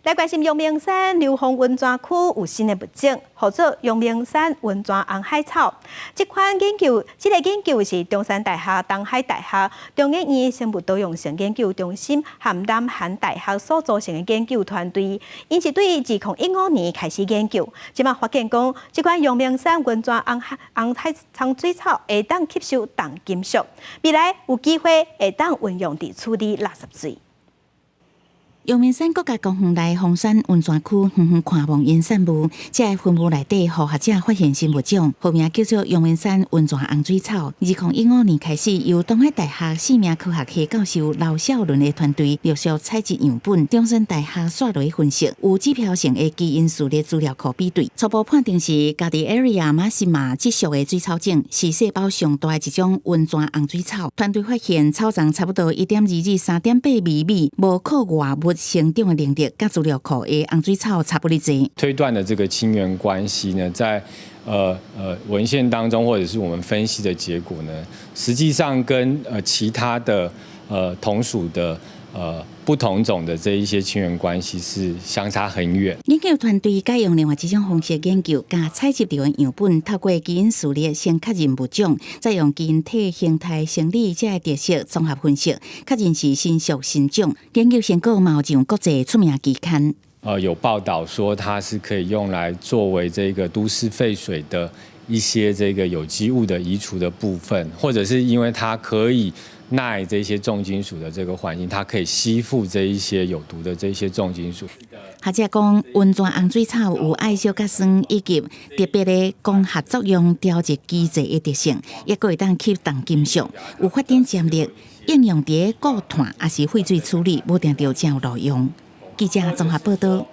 來關心陽明山流風溫泉區有新的物種，號做陽明山溫泉紅海草。這款研究，這個研究是中山大學、東海大學、中研院生物多樣性研究中心和南韓大學所組成的研究團隊，𪜶是對2015年開始研究，這馬發現講，這款陽明山溫泉紅海紅海紅水草會當吸收重金屬，未來有機會會當運用佇處理垃圾水。陽明山國家公園內鳳山溫泉區遠遠看望雲散霧，這個雲霧內底，予學者發現新物種，號名叫做陽明山溫泉紅水草。2015年開始，由東海大學生命科學系教授劉少倫的團隊陸續採集樣本，中山大學煞落去分析，有指標性的基因序列資料庫比對，初步判定是 Galdieria maxima 這屬的水草種，是細胞上大的一種溫泉紅水草。團隊發現草長差不多1.2至3.8微米，無靠外物成長的能力，佮資料庫的紅水草差不離濟。推斷的這個親緣關係呢，在文獻當中，或者是我們分析的結果呢，實際上跟其他的同屬的不同種的這一些親緣關係是相差很遠。研究團隊改用另外一種方式研究，共採集著的樣本透過基因序列先確認物種，再用基因體形態、生理這个特色綜合分析，確認是新屬新種。研究成果嘛有上國際出名期刊。有報道說它是可以用來作為這個都市廢水的一些這個有機物的移除的部分，或者是因為它可以耐這些重金屬的這個環境，它可以吸附這一些有毒的這些重金屬。學者講，溫泉紅水草有愛燒佮酸以及特別的光合作用調節機制的特性，抑閣會當吸重金屬，有發展潛力，應用佇固碳抑是廢水處理，無定著誠有路用。記者綜合報道。